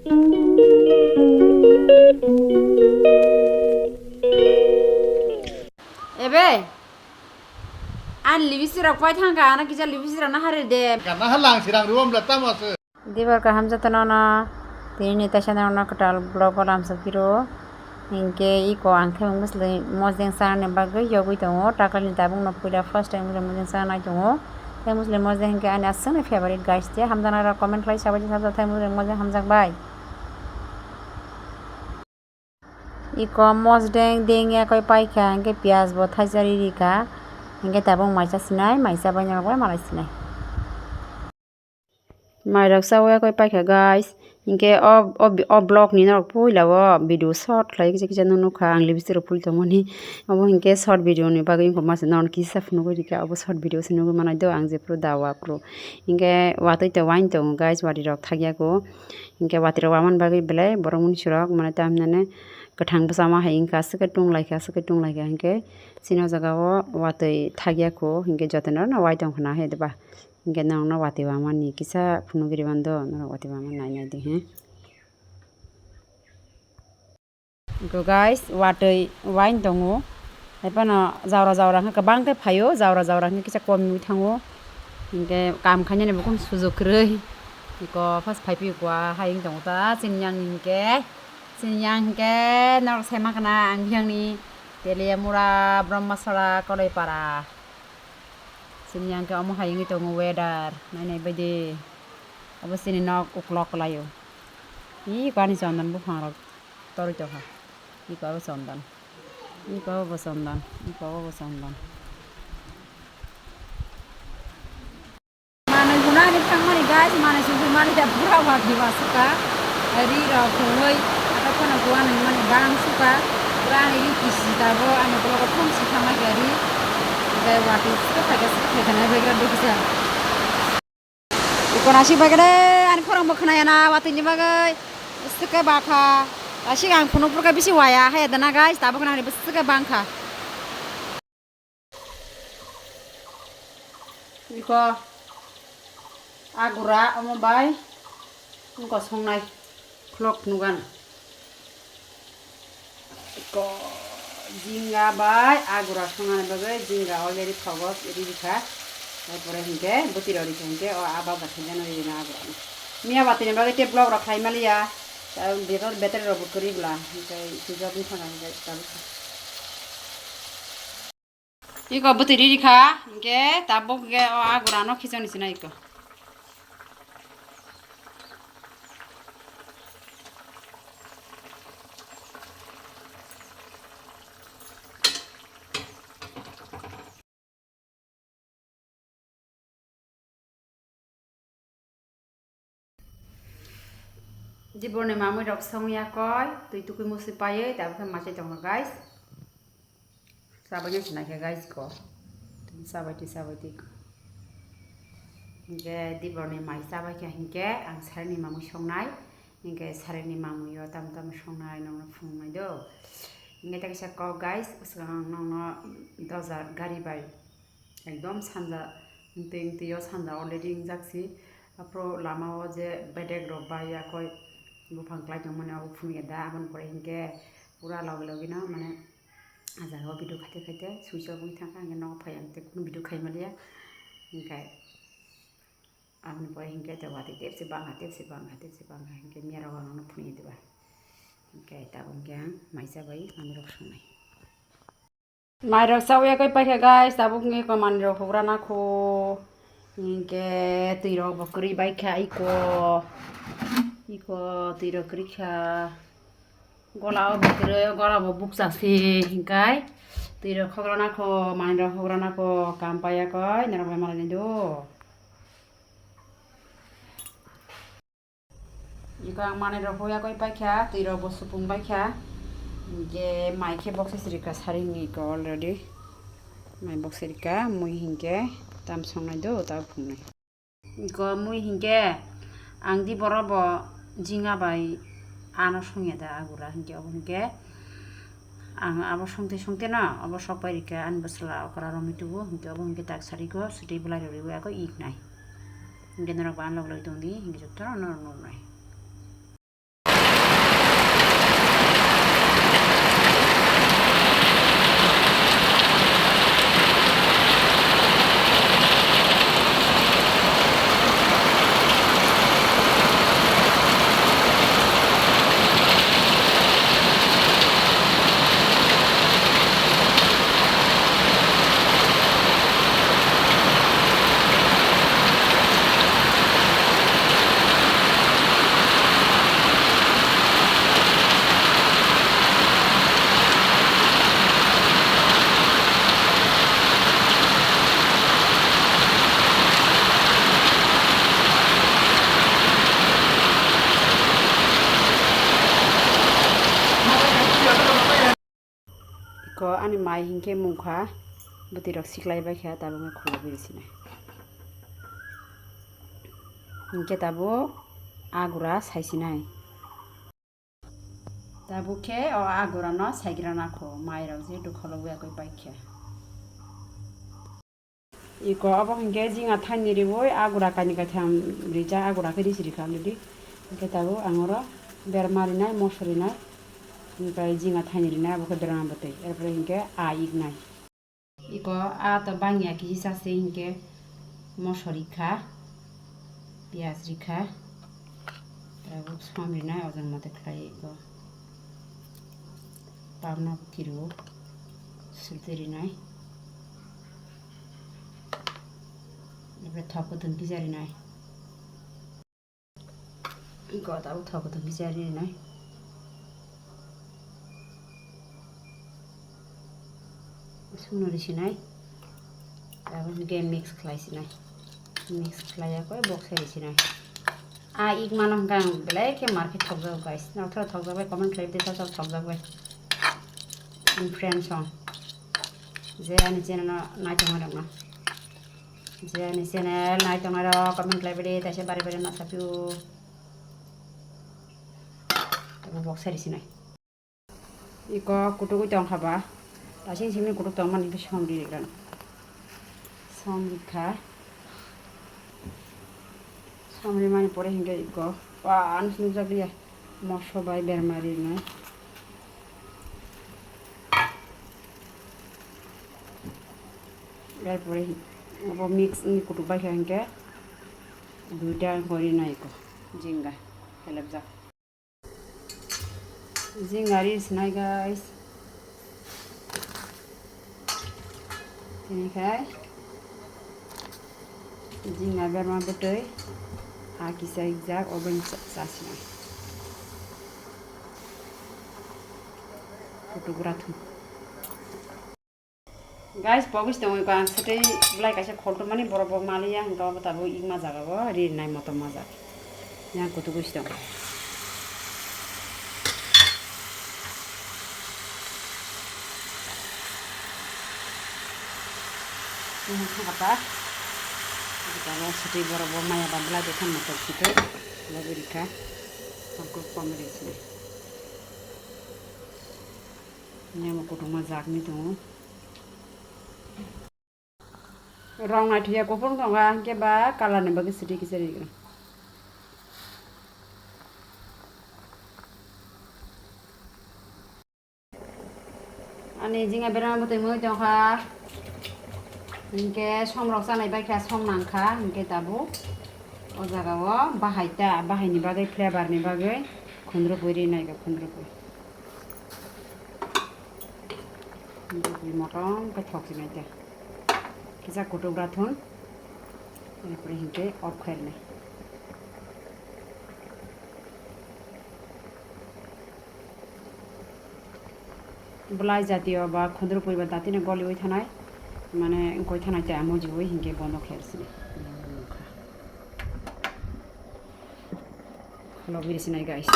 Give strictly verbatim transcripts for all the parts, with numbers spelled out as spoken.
Ebe, ani lipstick rok pai thangkha, ano kisa lipstick rok nahari de. Gana halang sirang ruom la tamo se. Dibar kaham jotono no, tini ni taisa no kwtal vlog o lamsa phiro. Hinkhe iko ang themung bwswlwi mojeng chanani bagwi yogwi tongo. Takalni tabukno puila first time wngkha mojeng chanai tongo. Thai mosle mojeng hinkhe ani aswkni favorite guys, tei hamjaknairok comment khlai sabaidi sabjak thai mosle mojeng hamjakbai. Iko mojeng dengya koi paikha, hinkhe piyaj bo thaisa ri rikha, hinkhe tabuk maisa sinai, maisa bai norok bai malai sinai. Mairok chawi koi paikha guys. Hinkhe o, o, o vlog ni norok puila o video short khlai kisa kisa no nukha ang lipstick rok puli tongmani. Obo hinkhe short video ni bagwi wngkha masa norok kisa phunugwi rikha obo short video se nugwi manai do ang jephru dawa phru. Hinkhe watwi to wine tongo guys, watwi rok thakya ko. Hinkhe watwi rok wamani bagwi belai borok mwnwi surok mane tamhinani kwthang bwsa ma hai wngkha aswk khe tunglaikha aswk khe tunglaikha hinkhe chini o jaga o watwi thakya ko hinkhe jotono no wai tongkha na hai diba. Hinkhe norokno watwi wamani kisa phunugwi rwmani do, norok watwi wama nai nai di, he. Iko guys, watwi wine tongo. Haiphano jaura jaura khe kwbang khe phaio, jaura jaura khe kisa kom wngwi thango. Hinkhe kam khainani bo kunu sujok kwrwi. Iko first phaiphio kua, hai wng tongo ta, chini yang hinkhe. Chini yang hinkhe norok sai mankha na, ang biyangni Teliamura, Brahmasora, Koloipara. Chini yang khe omo hai wngwi tongo weather, nainai baidi. Obo chini nok uklok kwlaio. Ih, kani chondon buphang rok torwi tongkha. Ih, kabo chondon. Ih, kabo bo chondon. Ih, kabo bo chondon. Manwi hwnani thangmani guys, manwi sujumani da pura wadi wasukha. Ri rok hwnwi, ata phano kuwa nangmani bang sukha. Pura ani ri kisi tabo, ani blogo thumsi thangma khe ri. Bai wati sukha phaikha, sukha phaikha nai bai gra dukisa. Iko nasi bagre, ani khorang bo khwnaya na, watwi ni bagwi. Swkhe bakha. Asik ang phunuk phurkha bisi waya, haya dana guys, tabuk nang ni swkhe bangkha. Iko agura omo bai wngkha songnai khulok nugan. Iko jinga bai agura songnani bagwi jinga already thogo riri kha. Tarpore hinkhe bwtwi rok rikha hinkhe o a bajak khe jano rina agura. Miya batini bagwi tei vlog rok khlai maliya. Betor battery rok bo kwrwi bwla hinkhe swijak wng thangkha hinkhe tabuk. Iko bwtwi riri kha, hinkhe tabuk hinkhe o agurano khichoni sinai iko. Diborni mamui rok songya koi, twi tukui musi paiwi, tabuk khe machai tongo guys. Chabaino sinai khe guys ko. Chabai twi, chabai twi ko. Hinkhe diborni mai chabai khe hinkhe ang sarini mamui songnai. Hinkhe sarini mamui o tamo tamo songnai nongno phunuknai do. Hinkhe ta kisa kok guys, swkang ang nongno doja gari bai. Ekdom sanja wngtwi wngtwi o sanja already wngjak si. Aphuru lama o je bedek rok bai yakoi buphang klai tongmani abo phunukya da, aboni pore hinkhe pura logi logi no mane ah jaga o video khaite khaite switch off wngwi thangkha, hinkhe nogo phai ang tei kunu video khai maliya. Hinkhe aboni pore hinkhe tei watwi tepse bangkha, tepse bangkha, tepse bangkha, hinkhe miya rok ang no phunukya diba. Hinkhe tabuk hinkhe ang mai chabai manwi rok songnai. Mairok chawi yakoi paikha guys, tabuk wngwi ko manwirok hugra nakho. Hinkhe twirok bo kwrwi baikha iko. Iko twirok kwrwikha. Gola o bo kwrwi, gola bo bukcha si hinkhe twirok khokra nakho, manwirok hugra nakho, kam paiyakoi norok bai malai naido. Iko ang manwi rok huya koi paikha, twi rok bo supung baikha. Hinkhe mai khe bokse sirika saring iko already. Mai bokse rika, mui hinkhe tam songnai do, ta phungnai. Iko mui hinkhe ang di boro bo jinga bai ano songya da agura hinkhe obo hinkhe. Ang abo songtwi songtwi no, obo sok pai rikha ani bwsla okra romwi tubu, hinkhe obo hinkhe tak sari kho, swtwi bwlai rw rwi abo iknai. Hinkhe norok bo ani log logwi tongdi, hinkhe jotono norok nuknai. Ko ani mai hinkhe mungkha, bwtwi rok siklai bai kha, tabuk khe khulogwi rw sinai. Hinkhe tabuk agura sai sinai. Tabuk khe o agurano saigra nakho, mai rok jehetu khulogwi yakwi bai kha. Iko obo hinkhe jinga thaini riwi agura kaini kaitham rijak, agura khe risi rikha already. Hinkhe tabuk ang oro berma rinai, moso rinai, hinkhe jinga thaini rinai, abo khe berma bwtwi, erpore hinkhe a iknai. Iko a to bangya kisa se hinkhe moso rikha, piyaj rikha. Tabuk som rinai, ojang mate khlai iko. Pabna kiru, sulti rinai. Ebe thok kutung kisa rinai. Iko tabuk thok kutung kisa rinai. Sumno risinai. Tabuk hingke mix khlai sinai. Mix khlai yakoi boksa risinai. A ik mano hingke ang belai khe mar khe thokjago guys. Nokthoro thokjak bai comment khlai bwtwi thokjak bai. Ani friends rok. Je ani channel no naithok rok no. Je ani channel naithok rok comment khlai bwtwi taisa bari bari ma sapio. Tabuk boksa risinai. Iko kutugwi tongkha ba. Tasing simi kutuk tongmani hinkhe som ri rikha. Som rikha. Som rimani pore hinkhe iko. Wa, ano nukjakliya. Moso bai berma rinai. Erpore obo mix wngwi kutuk bai kha hinkhe duita wngwi rinai iko. Jinga helebjak. Jinga ri sinai guys. Tini khai jinga berma bwtwi ha kisa ikjak obo cha-, cha sinai. Kutuk ra thung. Guys, pogis tongwi ko ang swtwi belai kaisa khol tongmani borok bo maliya hwnkhe obo tabuk ikma jaga o ri nai motom majak. Yang kutuk gwi tong. Ini kha kata. Kita lo swtwi borok bo maya ba belai de than motom swtwi. Lo ri kha. Tangkuk pom ri sini. Ini mo kutuk majak ni tongo. Rong naithuya kuphur tongo, hinkhe ba colour ni bagwi swtwi kisa ri. Ani jinga berma bwtwi mui tongkha, hinkhe som rok chanai bai kha, som nangkha, hinkhe tabuk o jaga o bahai ta, bahai ni bagwi, flavour ni bagwi khundruk bwi ri nai kha, khundruk bwi. Khundruk bwi motom khe thok sinai ta. Kisa kutuk ra thun. Erpore hinkhe off khairnai. Belai jatiyo ba khundruk poriba datino goliwi thanai. Mane goi thanai ta mujiwi hinkhe bondo khair sini. Khulogwi risinai guys.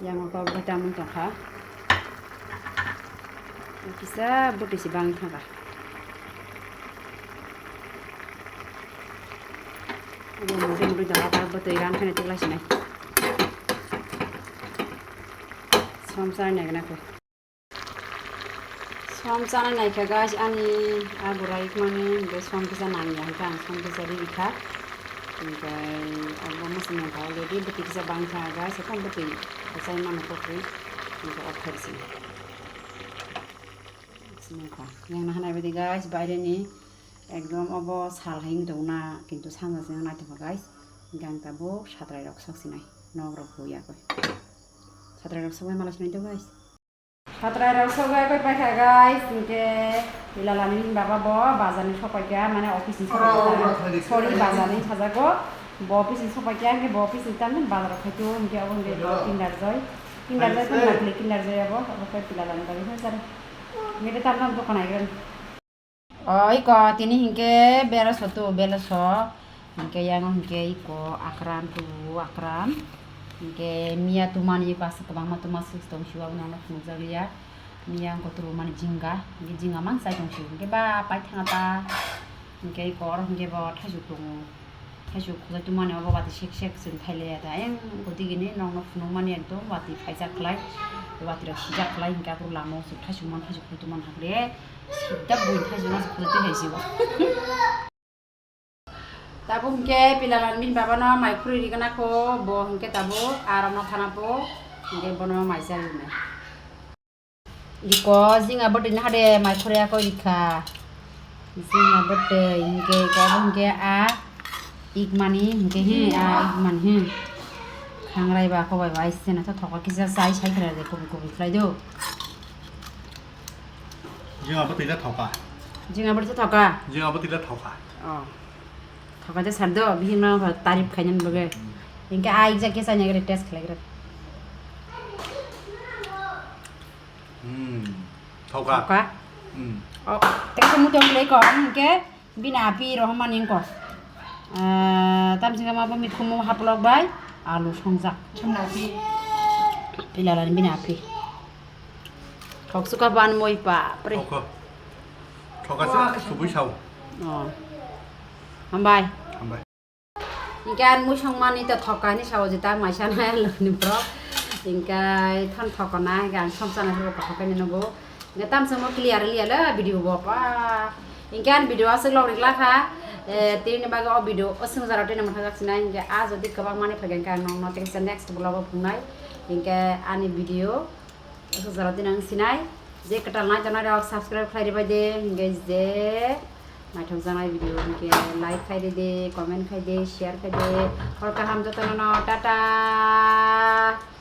Yang o kok vitamin tongkha. Kisa bwtwi se bangwi thangkha. Obo mudi mudi dala dala bwtwi ran phano tuklai sinai. Som chai nai gana khe. Som chana naikha guys, ani agura ikmani hinkhe som kisa nangya hinkhe ang som kisa ri rikha. Hinkhe obo muchung nangkha already, bwtwi kisa bangkha guys, ekdom bwtwi kwchai mano kwtwi. Hinkhe off khairisi. Muchung nangkha. Yang nahana baidi guys, baireni ekdom obo sal hai wng tongna, kintu sanja se naitokha guys. Hinkhe ang tabuk satrai rok sok sinai, nok rok huya koi. Satrai rok sok bai mala sinai do guys. Satrai rok sok bai pai paikha guys, hinkhe Hilalani baba bo bazar ni sok paikha, mane office ni sok paikha, sorry, bazar ni sajago, bo office ni sok paikha, hinkhe bo office ni tamni bazar rok phaitu, hinkhe obo hinkhe bo Kinder Joy, Kinder Joy phano nakli Kinder Joy abo, abo khe Hilalani bagwi phano jare, hinkhe tamno dokan aigra. O iko tini hinkhe bera soto bela so hinkhe yango hinkhe iko akran tu akran hinkhe miya tumani iko aswk kwbangma tuma swk tong siwa uno phunukjak liya Miyang kotoro mani jinga, hingke jinga mang chai tong si, hingke ba pai thanga ta, hingke kor hingke bo thaichuk tongo, thaichuk khojai tongmani obo wati sek sek chwng thailaiya da, ayang gotigi ni nokno phunukmani ekdom wati phaijak klai, wati rok sijak klai, hingke aphuru lama o chwng thaichuk man, thaichuk khojai tongmani hakhe sida buini thaichuk no khojai twi hai si o. Tabuk hingke pilalan bini babano mai khurui rigana kho, bo hingke tabuk arokno thana po, hingke bono mai chari hwnwi. Iko jinga bwtwi ni hade mai khurui ako rikha. Jinga bwtwi hingke iko bo hingke a ikmani hingke he a ikmani he. Khangrai ba kobai ba aise na to thokol kisa sai sai khwlai de kobi kobi khwlai do. Jinga bwtwi le thoka. Jinga bwtwi thoka. Jinga bwtwi le thoka. Oh. Thoka je sar do, bihik no tarif khainani bagwi. Hmm. Hingke a ikjak khe chaina gari test khlai gra. Hmm. Thoka. Thoka. Hmm. Oh, tei khe muitu wng lai ko, hingke bini api rohormani wng ko. Ah, tamsingkhe ma bo mikhumu haplok bai alu songjak. Chumna api. Pilalani bini api. Thok suka ban moi pa, pre. Thok. Thok asa, subui sao. Oh. Hambai. Hambai. Hingke ani mui songmani to thoka ni sao jita maisa na loni bro. Hingke thon thokona, hingke ang som sana sabo kathok ni nogo. Hingke tam samo clear liya le video bo pa. Hingke ani video aswk log rik lakha. Eh, tini ni bagwi o video o swngjaro tini mwthang jak sinai. Hingke a jodi kwbang mani phai hingke ang nokno tei kisa next vlog o phungnai. Hingke ani video Aswk jora din ang sinai. Je kwtal nai tongnai rok subscribe khlai ribai de, hingke je naithok jaknai video hingke like khai ridi, comment khai di, share khai di. Hor kaham jotono no, tata.